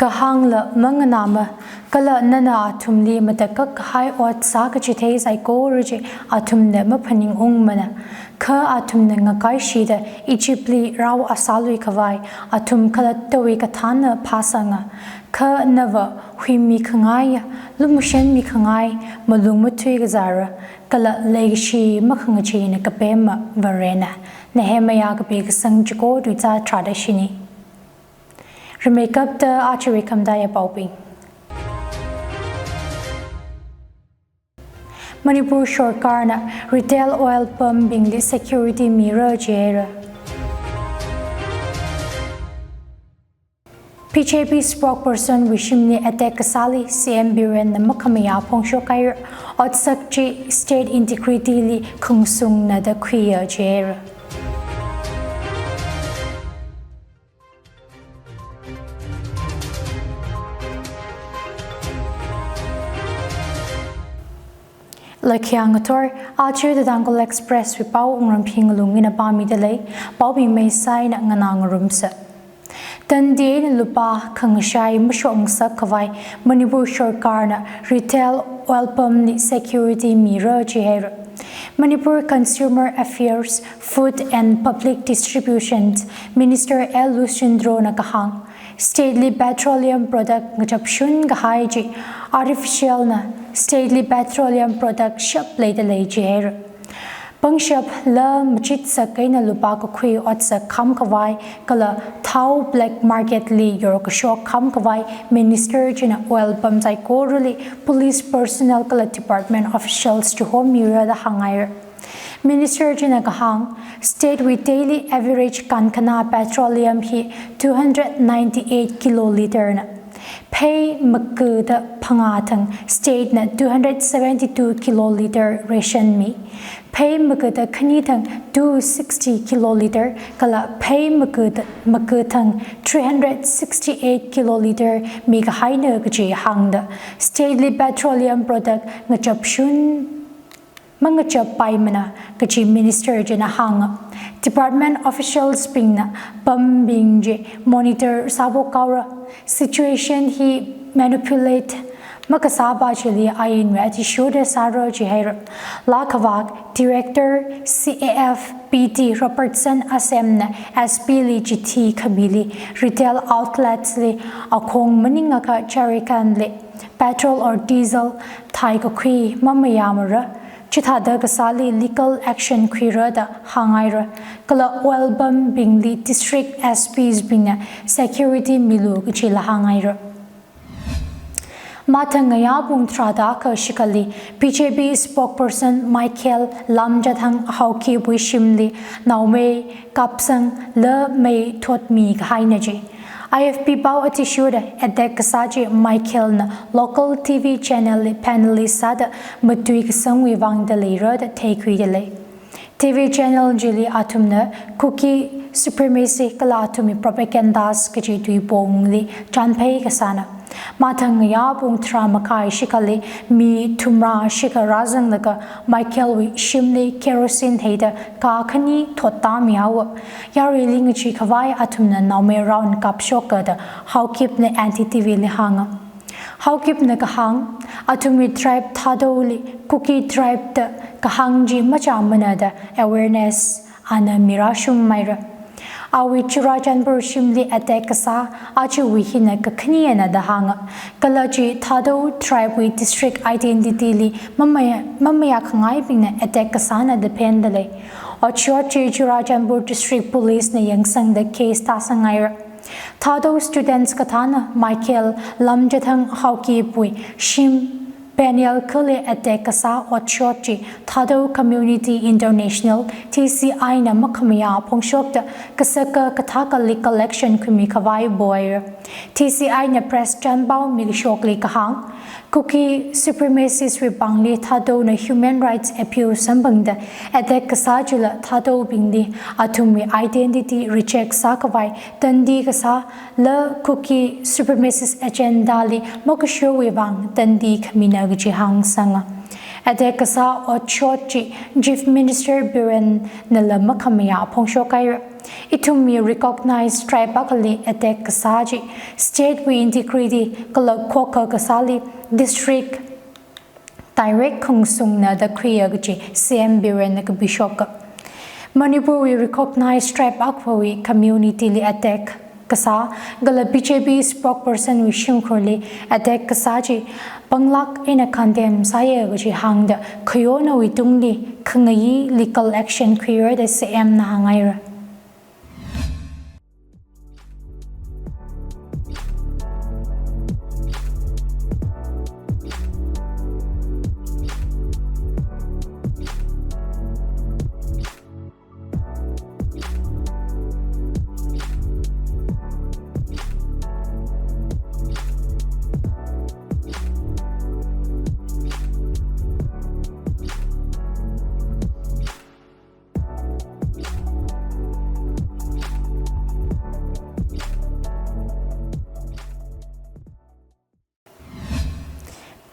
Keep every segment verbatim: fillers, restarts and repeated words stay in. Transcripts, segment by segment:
Kahāngla manganāma, kala nana athumli matakak kahai ot sākachithei saikora chi athumna maphaningungmana. Kha athumna ngakaishida Egyptli rao asālui khavai athum khalattawui kathāna phāsanga. Kha nava huimi khangaiya, lumashanmi khangai, malung mathui kazāra, kala leikashi makhangachee na kapema Varena. Nehemiah kapi kasang chiko tuiza tharāda shini. Rimeikapta aja rikhamda yapaobing. Manipur sorkarna retail oil pump bingli security mira jihaira. B J P spokesperson wui shimli attack kasāli C M Birenna makhamayā phongshok haira, otsak chi state integrity li khungsungna da khuiya jihaira. Laikhia ngathor, aja The Tangkhul Express wui pao Wungramphi Ngalung ina pāmida lei, paobing meisaina nganā ngarumsa. Tandi eina lupā khangashai mashokngasak khavai Manipur sorkarna retail oil pump li security mira jihaira. Manipur Consumer Affairs, Food and Public Distribution Minister L Lushindro na kahāng, state li petroleum product ngachapshun kahai chi artificial na, state li petroleum product shap leida lei jihaira. Pangshap la machitsak eina lupā kakhui otsak kham khavai, kala thao black market li yorkashok kham khavai, minister china oil pump saikorali police personnel kala department officials chihomira da hānghaira. Minister china kahāng, state wui daily average kankhana petroleum hi two hundred ninety-eight kiloliter na. Phei maga da phangā thang state na two hundred seventy-two kiloliter ration mi. Phei maga da khani thang two sixty kiloliter, kala phei maga da, maga thang three hundred sixty-eight kiloliter mi kahaina kaji hāngda, state li petroleum product ngachapshun mangachappaimana kaji minister china hānga. Department officials bingna pump bing chi monitor sāphok haora. Situation hi manipulate makasāpa chili ainwui athishurda sāra jihaira. Laa khavak Director C A F P D Robertson Asem na S P li chithi khamili retail outlets li akhong maningakha jerrycan li petrol or diesel thai kakhui mamayāmara, chithāda kasāli legal action khuira da hānghaira, kala oil pump bingli district S Ps bingna security milu kajila hānghaira. Mathang ngayā pung tharāda akha shikhali B J P spokesperson Michael Lamjathang Haokipwui shimli naomei kapsang la mei thotmi kahaina chi. I F P pao athishurda attack kasā chi Michael na local T V channel li panelist sāda matui kasangwui vangda leira da theikhuida lei. T V channel chili athumna Kuki supremacy kala athumwui propagandas kaji tuipongli chānphei kasāna. Mathang ngayā pung tharā makai shikhali mi thumrā shikha rāzanglaga Michael wui shimli kerosene theida ka khani thottāmihaowa. Yaruili ngachee khavai athumna naomei round kapshoka da Haokip na N D T V li hānga. Haokip na kahāng, athumwui tribe Thadou li Kuki tribe da kahāng chi machāmana da awareness ana mirāshungmeira. Awui Churachandpur shimli attack kasā ajawui hina kakhanina da hānga. Kala chi Thadou tribe wui district identity li mamaya-, mamayākhangaibingna attack kasāna da phenda lei. Otshot chi Churachandpur District Police na yangsangda case tāsanghaira. Thadou students kathāna Michael Lamjathang Haokipwui shim Peniel khali attack kasā otshot chi Thadou Community International, T C I na makhamayā phongshokda kasaka kathaka legal action khuimi khavai poira. T C I na press chānpao mikashokli kahāng, Kuki supremacist wui pāngli Thadou na human rights abuse samphangda attack kasā chila Thadou bingli athumwui identity reject sākhavai tandi kasā la Kuki supremacist agenda li makashowui vang tandi khamina kaji hāngsanga. Attack kasā otshot chi Chief Minister Biren nala makhamayā phongshok haira. Ithumwui recognized tribe akhali attack kasā chi state wui integrity kala khokha kasāli district direct khungshungna da khuiya kaji C M Birenna kapishoka. Manipurwui recognized tribe akhawui community li attack kasā kala B J P spokesperson wui shimkhurli attack kasā chi panglāk eina condemn sāya kaji hāngda khayonawui tungli khangayi legal action khuira da C M na hānghaira.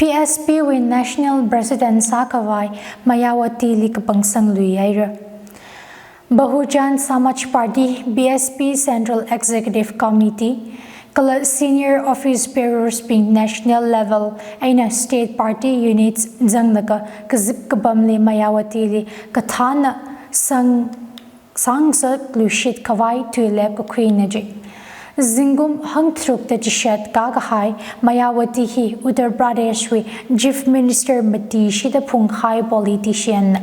P S P wui National President sākhavai Mayawati li kapangsang luihaira. Bahujan Samaj Party, B S P Central Executive Committee, kala senior office bearers bing national level eina state party units zanglaga kazip kapamli Mayawati li kathāna sang sāngasakluishit khavai tuilep kakhuina chi. Zingkum hangtharukda chishat kakahai Mayawati hi Uttar Pradesh wui Chief Minister matishida phungkahai politician na.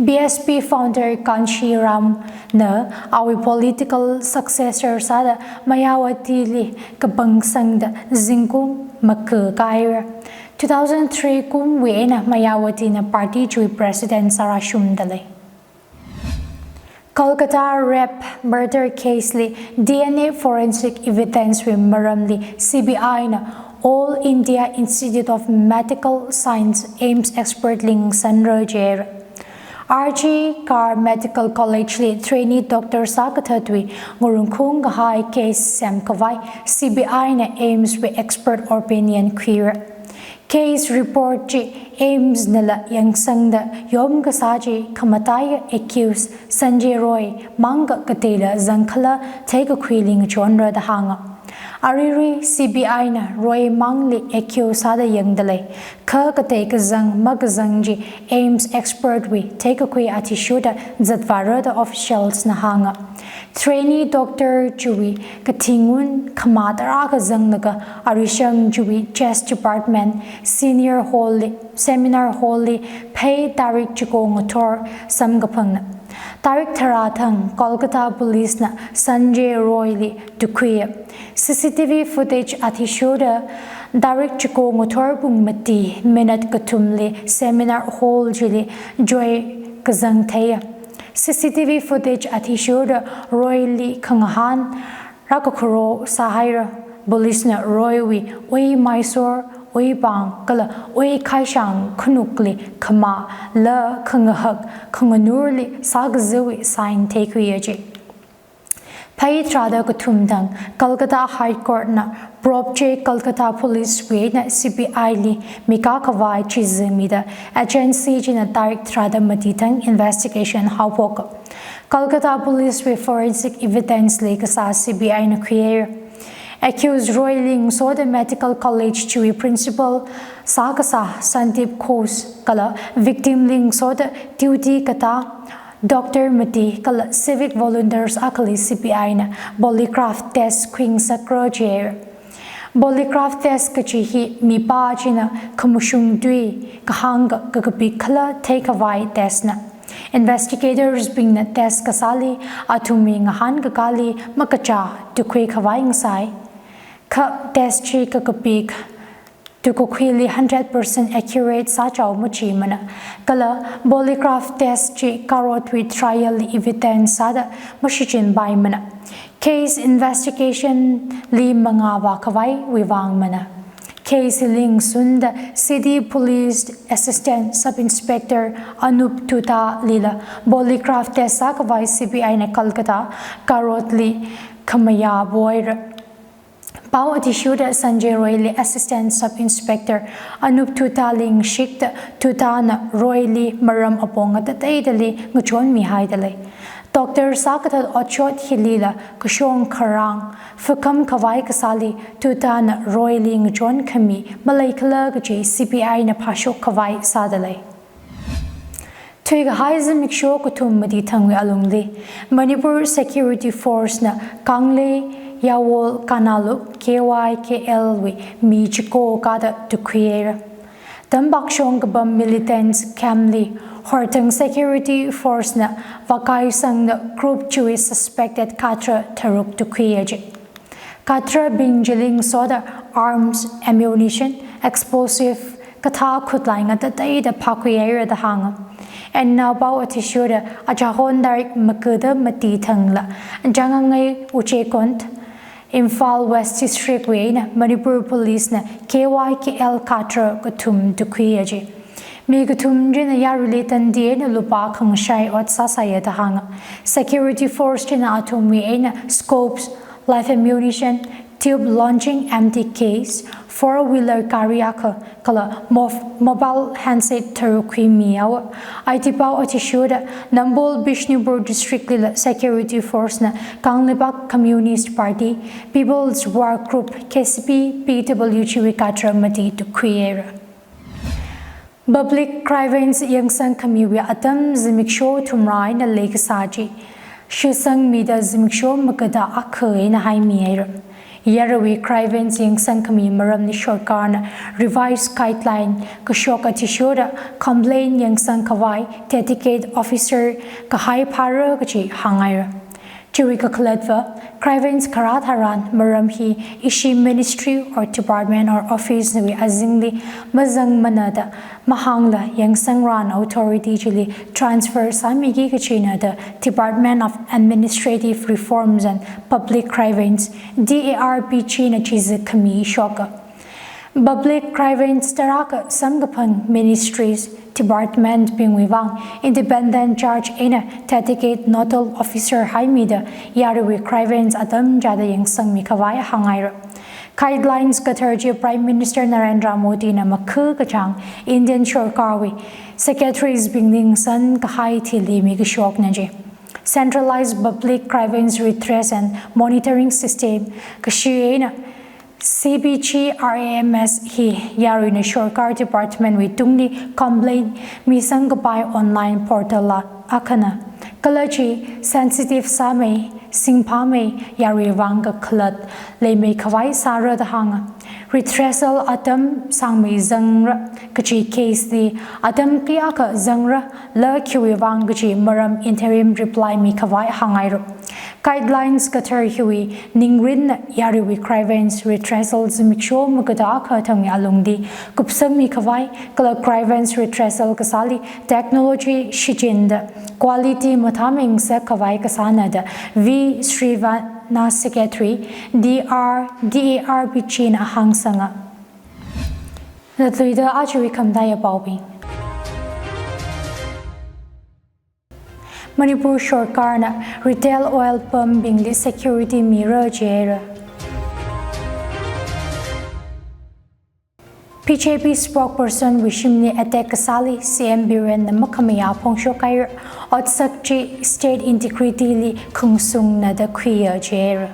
B S P founder Ghanshyam na awui political successor sāda Mayawati li kapangsangda zingkum maka kahaira. Two thousand three kumwui eina Mayawati na party chiwui president sārāshungda lei. Kolkata rape murder case li D N A forensic evidence wui maramli C B I na All India Institute of Medical Science, AIIMS expert li ngasanra jihaira. R G Kar Medical College li trainee doctor sākathatwui ngarumkhung kahai case semkhavai C B I na AIIMS wui expert opinion khuira. Case report chi AIIMS nala yangsangda yom kasā chi khamataiya accused Sanjay Roy mangkha kateila zangkhala theikakhuili ngachonra da hānga. Aruirui C B I na Roy mangli accused sāda yangda lei. Kha katei kazang makazang chi AIIMS expert wui theikakhui athishurda zatvāra da officials na hānga. Trainee doctor chiwui kathi ngun khamā tarākha zanglaga arishang chiwui chest department senior hall li, seminar hall li phei tarik chiko ngathor samkaphangna. Tarik tharā thang Kolkata Police na Sanjay Roy li tukhuiya. C C T V footage athishurda tarik chiko ngathor pung mati minute kathumli seminar hall chili Roy kazang theiya. C C T V footage athishurda Roy li khangahān rākakharao sāhaira. Police na Roy wui ui maisor, ui pāng kala ui khaishang khanukli khamā la khangahak khanganurli sākaziwui sign theikhuiya ji. Phei tharāda kathum thang Kolkata High Court na probe chi Kolkata Police wui eina C B I li mikakhavai chizimida agency china tarik tharāda mati thang investigation haophoka. Kolkata Police wui forensic evidence li kasā C B I na khuihaira. Accused Roy li ngasoda medical college chiwui principal sākasā Sandeep Ghosh kala victim li ngasoda duty katā doctor mati kala civic volunteers akhali C B I na polygraph test khuingasakra jihaira. Polygraph test kachi hi mipā china khamashung tui kahāng ka, kakapik khala theikhavai test na. Investigators bingna test kasāli athumwui ngahānkakāli makacha tukhuikhavai ngasai. Kha test chi kakapik tukakhuili hundred percent accurate sāchao machimana. Kala polygraph test chi karotwui trial evidence sāda mashichinpaimana. Case investigation li mangā vākhavaiwui vangmana. Case li ngasunda City Police Assistant Sub Inspector Anup Dutta lila polygraph test sākhavai C B I na Kolkata karotli khamayā poira. Pao athishurda Sanjay Royli Assistant Sub Inspector Anup Thuta li ngashikta Thuta na Royli maram apong ngatateidali ngachonmihaidalei. Doctor sākathat otshot hilila kashong kharang fakham khavai kasāli Thuta na Royli ngachon khami maleikhala kaji C B I na phāshok khavai sādalei. Thuikahai zimiksho kathum mati thangwui alungli Manipur Security Force na Kanglei, Yawol, Kanalup, K Y K L wui mi chiko kada tukhuihaira. Tambak shong kapam militants camp li horthang Security Force na vākaisangda group chiwui suspected cadre tharuk tukhuiya ji. Cadre bing chili ngasoda arms, ammunition, explosive, kathā khutlai ngatateida phākhuihaira da hānga. Ennao pao athishurda achahon tarik makada mati thangla Jangangai Uchekond, Imphal West District wui eina Manipur Police na K Y K L cadre kathum tukhuiya ji. Mi kathum china yaruili tandi eina lupā khangashai ot sāsāya da hānga. Security Force china athumwui eina scopes, live ammunition, tube launching M T case, four wheeler gari akha, kala mof-, mobile handset tharuk khuimihaowa. Aiti pao athishurda Nambol Bishnupur District lila Security Force na Kangleipak Communist Party, People's War Group, K C P, P W G wui cadre mati tukhuihaira. Public grievance yangsang khamiwui atam zimiksho thumrā eina leikasā chi shitsangmida zimiksho makada akha eina haimihaira. Yaruiwui grievance yangsang khami maramli sorkarna revised guideline kashok athishurda complaint yangsang khavai dedicate officer kahai phāra kaji hānghaira. Chiwui kakhalatva, grievance kharā tharan maram hi ishi ministry or department or office nawui azingli mazangmana da mahāngla yangsangrana authority chili transfer sāmiki kajina da Department of Administrative Reforms and Public Grievance, D A R P G na chiza khami shoka. Public grievance tarākha samkaphang ministries, department bingwui vang independent judge eina dedicate nodal officer haimida yaruiwui grievance atam chāda yangsangmi khavai hānghaira. Guidelines kathar chi Prime Minister Narendra Modi na makhu kachāng Indian sorkarwui secretaries bingli ngasan kahai thili mikashokna ji. Centralized Public Grievance Redress and Monitoring System, kashi eina C B G R A M S hi yaruina sorkar department wui tungli complaint misang kapai online portal la akhana. Kala chi sensitive sāmei, singphāmei, yaruiwui vang kakhalat leimei khavai sāra da hānga. Redressal atam sangmei zangra kaji case li atam kayākha zangra, la khiwui vang kaji maram interim reply mi khavai hānghaira. Guidelines kathar hiwui ningrinna yaruiwui grievance redressal zimiksho makada akha thangwui alungli kupsangmi khavai kala grievance redressal kasāli technology shichinda quality mathāmei ngasak khavai kasāna da V Srivana, Secretary, D R, D A R P G na hāngsanga. Latluida ajawui khamataiya paobing. Manipur sorkarna retail oil pump bingli security mira jihaira. B J P spokesperson wui shimli attack kasāli C M Biren na makhamayā phongshok haira, otsak chi state integrity li khungsungna da khuiya jihaira.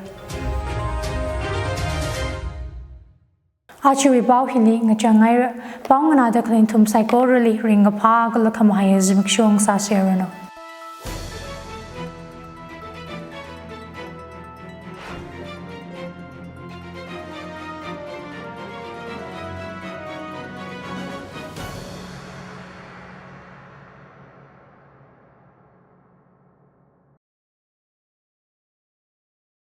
Ajawui pao hili ngachang haira, pao nganāda khalei nathum saikorali ringkaphā kala khamahaiya zimiksho sāseranu.